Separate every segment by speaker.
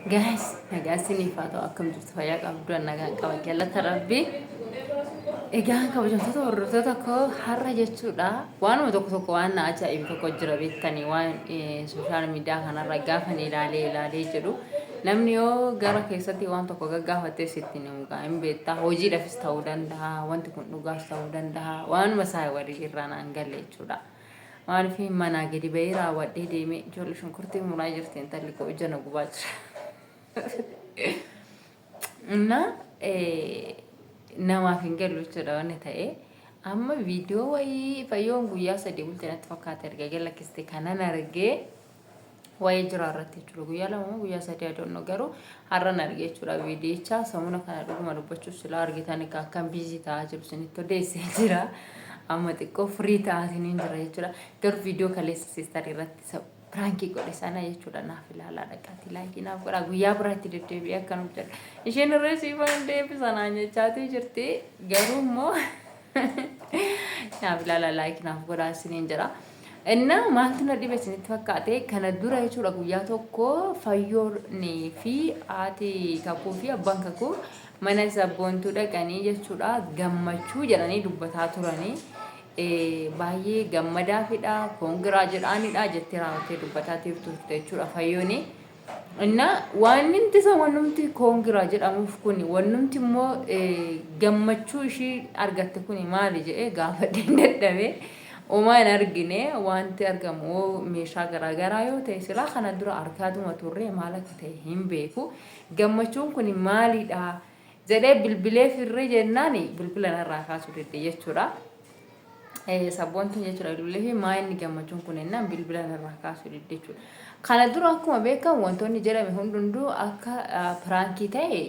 Speaker 1: Guys, nagaa isiniif haa ta'u. Akkam jirtu? Fayyaa qabdu? Nagaan qaba, galata Rabbii. Egaa kabajamtoota hordoftoota koo, har'a jechuudha waanuma tokko tokko waan na ajaa'ibu tokko jira beektanii, waan social media kanarra gaafa ilaalee ilaalee jedhu, namni yoo gara keessatti waan tokko gaggaafattee sitti ni mukaa hin beektaa, hojiidhaafis ta'uu danda'a, wanti kun dhugaas ta'uu danda'a, waanuma isaa walii irraa naan galle jechuudha. Maaliif manaa gadi bahee raawwadhee deemee ijoollee shunkurtii muraa jirti, intalli koo ija na gubaa jira. Na namaaf hin galu jechuudha wanni ta'e. Amma viidiyoo wayii Fayyoon guyyaa 3 bulte natti fakkaata erga galakkiste kanan argee waa'ee jiraa irratti jechuudha. Guyyaa 2 moo guyyaa 3 adoonno, garuu har'an argee jechuudha viidiyicha. Samuna kana dhuguma dubbachuuf silaa argitan egaa akkam busy ta'aa jiru isinitti odeessee jira. Amma xiqqoo free ta'aa isiniin jira jechuudha. Garuu viidiyoo kaleessa sister irratti prank godhe sana jechuudha naaf ilaalaa, dhaqaatii like naaf godhaa. Guyyaa biraatti deddeebi'ee akkanum jedha. Isheen irree siifan deebisa naan jechaatii jirti. Garuu immoo naaf ilaalaa, like naaf godhaa isiniin jedha. Innaa maaltu na dhibe isinitti fakkaate? Kana dura jechuudha guyyaa tokko Fayyoon fi haati Kakuu fi abbaan Kakuu mana Sabboontuu dhaqanii jechuudha gammachuu jedhanii dubbataa turanii. Baay'ee gammadaafidha, congra jedhaanidha jettee raawwattee dubbataa turte jechuudha Fayyooni. Innaa waan inni isa wannumti congra jedhamuuf kun, wannumti immoo gammachuu ishii argatte kun maali jedhee gaafadheen dadhabee homaa hin argine. Wanti argamu meeshaa garaagaraa yoo ta'e silaa kana dura argaatuma turre, maal akka ta'e hin beeku. Gammachuun kun maalidha jedhee bilbilee firree jennaan bilbila narraa kaasuu didde jechuudha. Sabboontuun jechuudha bilbilee fi maa inni gammachuun kun jennaan bilbila narraa kaasuu didde jechuudha. Kana dura akkuma beekamu wantoonni jedhame hundumtuu akka prank ta'e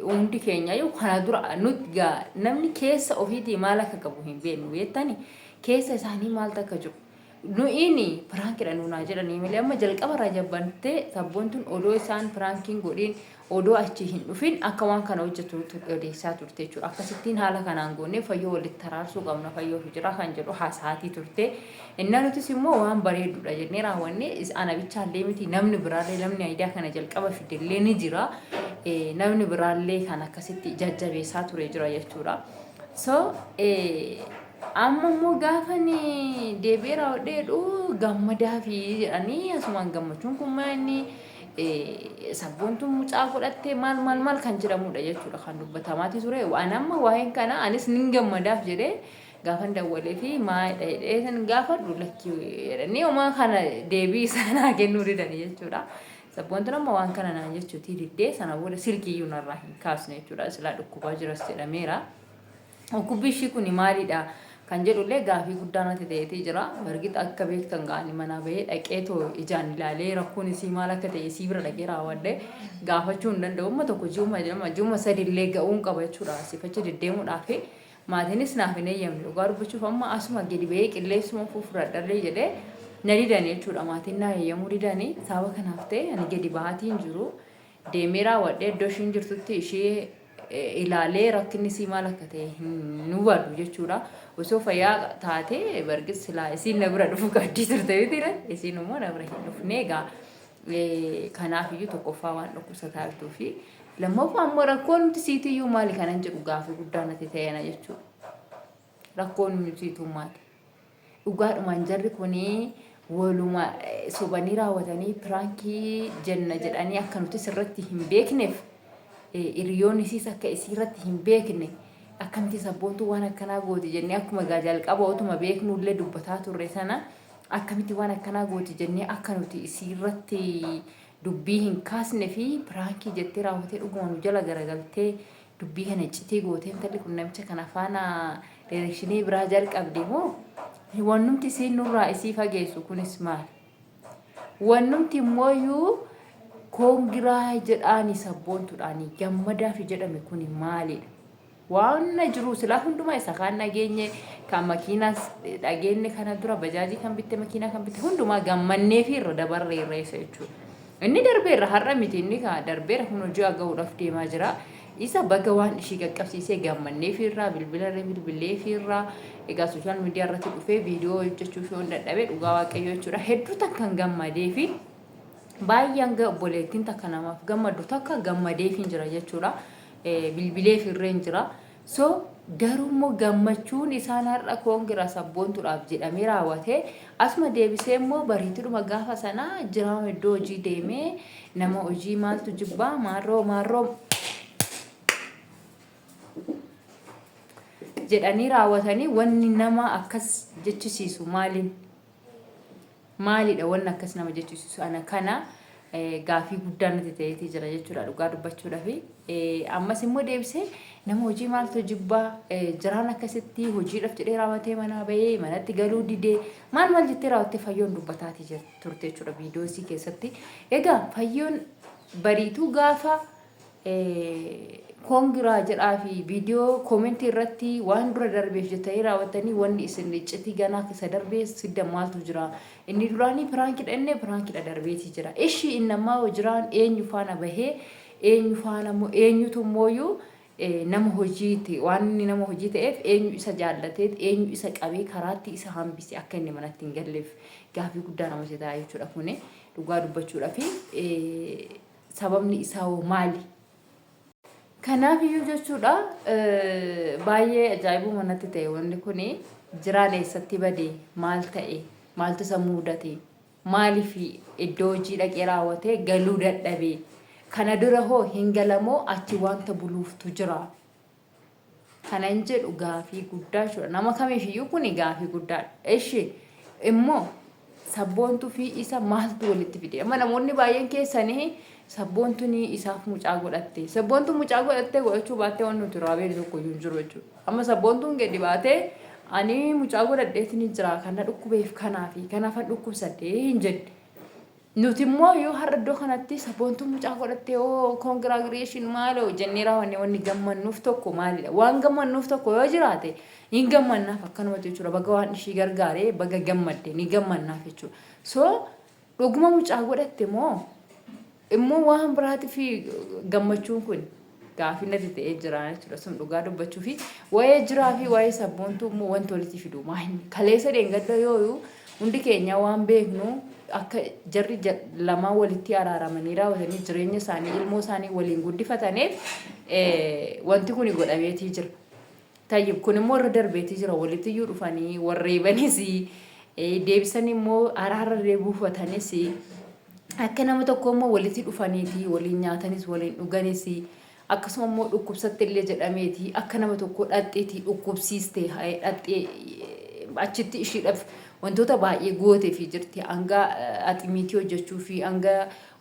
Speaker 1: hundi keenya iyyuu kana dura nuti namni keessa ofiitii maal akka qabu hin beeknu beektani, keessa isaanii maaltu akka jiru. Nu'iin prankiidha nuunaa jedhanii malee, amma jalqaba irraa jabbantee Sabboontuun odoo isaan prankiin godhiin, odoo achi hin dhufin akka waan kana hojjetu odeessaa turte jechuudha. Akkasittiin haala kanaan goonee Fayyoo walitti araarsuu qabna, Fayyoo fi jira kan jedhu haasa'aatii turte. Innaa nutis immoo waan bareedudha jennee raawwanne. Ana bichaallee miti, namni biraallee, namni idea kana jalqaba fidellee ni jira. Namni biraallee kan akkasitti jajjabeessaa ture jira jechuudha. So amma immoo gaafa ni deebi'ee raawwadheedhu gammadaa fi jedhanii asumaan gammachuun kun maa inni Sabboontuun mucaa godhattee maal maal maal kan jedhamudha jechuudha kan dubbatamaati ture. Waan amma waa'een kana anis nin gammadaaf jedhee gaafan dawwalee fi maalidha jedhee san gaafadhu, lakki jedhanii homaa kana deebii isaa naa kennuu didanii jechuudha. Sabboontuun amma waan kana naan jechuutii diddee, sana booda silkiiyyuu narraa hin kaasne jechuudha. Silaa dhukkubaa jiras jedhameera. Dhukkubbi ishii kun maalidha kan jedhullee gaafii guddaa natti ta'eetii jira. Bargit akka beektan gaanii manaa bahee dhaqee too ijaan ilaalee rakkoon isii maal akka ta'e isii bira dhaqee raawwadhee gaafachuu hin danda'u. Amma tokko ji'uma jedhama, ji'uma 3 illee ga'uun qaba jechuudha. Asiifachi deddeemuudhaaf maatiinis naaf hin eeyyamne. Dhugaa dubbachuuf amma asuma gadi bahee qilleensuma fudhadhallee jedhee na didani jechuudha. Maatiin naa eeyyamuu didani. Sababa kanaaf ta'e ani gadi bahaatiin jiru. Deemee raawwadhee iddoo ishiin jirtutti ishee ilaalee rakkinni isii maal akka ta'e hin hubadhu jechuudha. Osoo fayyaa taate bargis silaa isiin na bira dhufuu qabdii turte miti, isiin immoo na bira hin dhufne. Egaa kanaaf iyyuu tokkoffaa waan dhukkubsataa jirtuu fi lammaffaa immoo rakkoon nuti siitiyyuu maali kanan jedhu gaafii guddaa natti ta'eera jechuudha. Rakkoon nuti siituu maali? Dhugaadhumaan jarri kuni waluma sobanii raawwatanii prank jenna jedhanii akka nuti sirratti hin beekneef, hiriyoonni isiis akka isii irratti hin beekne, akkamitti Sabboontuu waan akkanaa gooti jennee akkuma egaa jalqaba otuma beeknullee dubbataa turre sana, akkamitti waan akkanaa gooti jennee akka nuti isii irratti dubbii hin kaasne fi prank jettee raawwatee dhuguma nu jala garagaltee dubbii kana iccitii gootee intalli kun namicha kana faana relation biraa jalqabde moo, wannumti isiin nurraa isii fageessu kunis maali? Wannumti immooyyuu congra jedhaani Sabboontuudhaani gammadaafi jedhame kuni maalidha? Waan na jiru silaa hundumaa isa kaan dhageenye, kan makiinaas dhageenye, kana dura bajaajii kan bitte, makiinaa kan bitte hundumaa gammannee fi irra dabarree irra isa jechuudha. Inni darbeerra, har'a miti, inni kaa darbeera, kun hojii ga'uudhaaf deemaa jira. Isa baga waan ishii qaqqabsiisee gammannee fi irraa bilbila irra bilbilee fi irraa egaa social media irratti dhufee viidiyoo hojjechuuf yoo hin dadhabee, dhugaa Waaqayyoo jechuudha. Hedduu takkan gammadee fi Baay'ee hanga obboleettiin takka namaaf gammaddu takka gammadeefin jira jechuudha. Bilbileef irreen jira. So garuu immoo gammachuun isaan har'a koongira sabboontudhaaf jedhamee raawwate asuma deebisee immoo bariitidhuma gaafa sanaa jiraa iddoo hojii deemee nama hojii maaltu jibbaa maarroo maarroo jedhanii raawwatanii wanni nama akkas jechisiisu maaliin? Maalidha wanni akkas nama jechisiisu? Ana kana gaafii guddaa natti ta'eetii jira jechuudha dhugaa dubbachuudhafi. Ammas immoo deebisee nama hojii maaltu jibbaa jiraan akkasitti hojiidhaaf jedhee raawwatee manaa bahee manatti galuu didee maal maal jettee raawwattee fayyoon dubbataatii turte jechuudha viidiyoo isii keessatti. Egaa fayyoon bariituu gaafa Koongiraa jedhaa fi viidiyoo koomentii irratti waan dura darbeef jettanii raawwattanii wanni isin iccitii ganaa keessa darbee sidda maaltu jira? Inni duraanii piraankidha inni piraankidha darbeetii jira. Ishi inni ammaa hoo jiraan eenyu faana bahee eenyu faana immoo eenyutu immooyyuu nama hojiiti waan inni nama hojii ta'eef eenyu isa jaallateet eenyu isa qabee karaatti isa hambise akka inni manatti hin galleef gaafii guddaa namatti ta'a jechuudha kuni dhugaa dubbachuudhafi. Sababni isaa hoo maali? Kanaaf iyyuu jechuudha baay'ee ajaa'ibuma natti ta'e wanni kun jiraan eessatti bade maal ta'e maaltu isa muudate maaliif iddoo hojii dhaqee raawwatee galuu dadhabe kana dura hoo hin galamoo achi wanta buluuftu jira kanan jedhu gaafii guddaa jechuudha. Nama kamiif iyyuu kuni gaafii guddaadha. Eshi immoo sabboontuu fi isa maaltu walitti fide? Amma namoonni baay'een keessanii sabboontuun isaaf mucaa godhatte. Sabboontuun mucaa godhattee godhachuu baattee waan nuti irraa beeknu tokko iyyuu hin jiru jechuudha. Amma sabboontuun gadi baatee ani mucaa godhadheetiin jira kan na dhukkubeef kanaafi kanaafan dhukkubsadhee hin jenne. Nuti immoo yoo har'a iddoo kanatti sabboontuun mucaa godhattee oo congratulation maaloo jennee raawwanne wanni gammannuuf tokko maalidha? Waan gammannuuf tokko yoo jiraate hin gammannaaf akkanumatti jechuudha. Baga waan ishii gargaaree baga gammadde ni gammannaaf jechuudha. So dhuguma mucaa godhatte moo immoo waan biraatiif gammachuun kun gaafii natti ta'ee jira jechuudha. Sun dhugaa dubbachuu fi waa'ee jiraa fi waa'ee sabboontuu immoo wanti walitti fidu maa inni kaleessa dheengadda yooyu hundi keenya waan beeknu akka jarri lamaan walitti araaramanii raawwatanii jireenya isaanii ilmoo isaanii waliin guddifataniif wanti kun godhameetii jira. Tayyib kun immoo irra darbeetii jira walitti iyyuu dhufanii warreebanis deebisanii immoo araara illee buufatanis akka nama tokko immoo walitti dhufaniiti waliin nyaatanis waliin dhuganis akkasuma immoo dhukkubsatte illee jedhameeti akka nama tokko dhaqxeeti dhukkubsiiste dhaqxee achitti ishiidhaaf wantoota baay'ee goote fi jirti hanga aximiitii hojjechuu fi hanga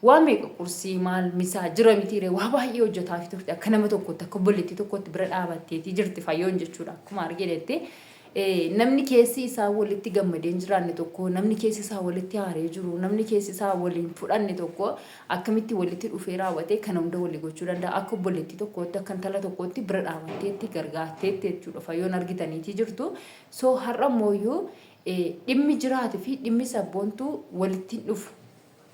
Speaker 1: waa meeqa qursii maal misaa jira mitiire waa baay'ee hojjetaa fi turte akka nama tokkotti akka obboleettii tokkotti bira dhaabatteetii jirti fayyoon jechuudha akkuma arginetti. Namni keessi isaa walitti gammadee hin jiraanne tokko, namni keessi isaa walitti aaree jiru, namni keessi isaa waliin fudhanne tokko akkamitti walitti dhufee raawwatee kana hunda walii gochuu danda'a? Akka obboleettii tokkootti, akka intala tokkootti bira dhaabatteetti gargaarteetti jechuudha. Fayyoon argitaniitii jirtu. So har'a mooyyuu dhimmi jiraate fi dhimmi sabboontuu walitti hin dhufu.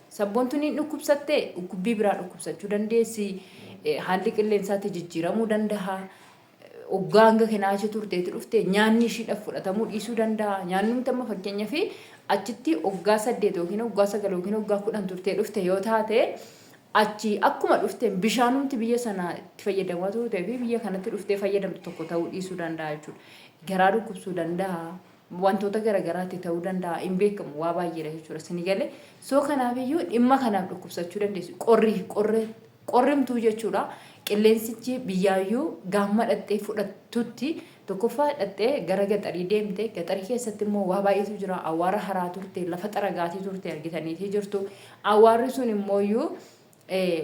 Speaker 1: Sabboontuun hin dhukkubsattee dhukkubbii biraa dhukkubsachuu dandeessi. Haalli qilleensaatti jijjiiramuu danda'a. Oggaa hanga kanaa achi turteeti dhufte nyaanni ishiidhaaf fudhatamuu dhiisuu danda'a. Nyaannumti amma fakkeenyaaf achitti oggaa 8 yookiin oggaa 9 yookiin oggaa 10 turtee dhufte yoo taate achi akkuma dhufteen bishaanumti biyya sana itti fayyadamaa turtee fi biyya kanatti dhuftee fayyadamtu tokko ta'uu dhiisuu danda'a jechuudha. Garaa dhukkubsuu danda'a. Wantoota garaagaraatti ta'uu danda'a. Hin beekamu waa baay'eedha jechuudha. Sini galee. So kanaafiyyuu dhimma kanaaf dhukkubsachuu dandeessu. Qorri qorri Qorrimtuu jechuudha. Qilleensichi biyyaayyuu gaamma dhaqxee fudhattutti tokkoffaa dhaqxee gara gaxarii deemte gaxarii keessatti immoo waa baay'eetu jira awwaara haraa turte lafa xaragaatii turte argitaniitii jirtu awwaarri sun immooyyuu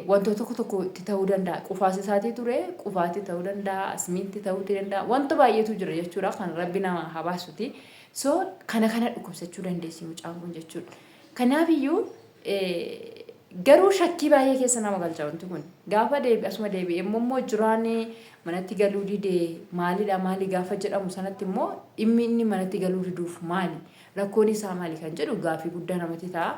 Speaker 1: wantoota tokko tokko itti ta'uu danda'a qufaasisaatii ture qufaatii ta'uu danda'a asmiitti ta'uu danda'a wanta baay'eetu jira jechuudha kan rabbi nama haa baasuti so kana kana dhukkubsachuu dandeessi mucaan kun jechuudha kanaafiyyuu Garuu shakkii baay'ee keessa nama galcha wanti kun. Gaafa deebi asuma deebi'ee immoo immoo jiraan manatti galuu dide maalidha maali gaafa jedhamu sanatti immoo dhimmi inni manatti galuu diduuf maali rakkoon isaa maali kan jedhu gaafii guddaa namatti ta'a.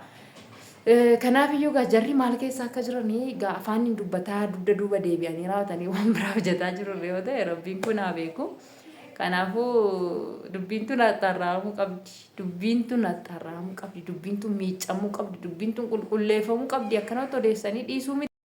Speaker 1: Kanaaf iyyuu gaa jarri maal keessa akka jiranii gaa afaan hin dubbataa dugda duuba deebi'anii raawwatanii waan biraa hojjetaa jiru yoo ta'e rabbiin kun haa beeku. Kanaafuu dubbiin tun axxarraamuu qabdi. Dubbiin tun axxarraamuu qabdi. Dubbiin tun miiccamuu qabdi. Dubbiin tun qulqulleeffamuu qabdi. Akkanumatti odeessanii dhiisuu miti.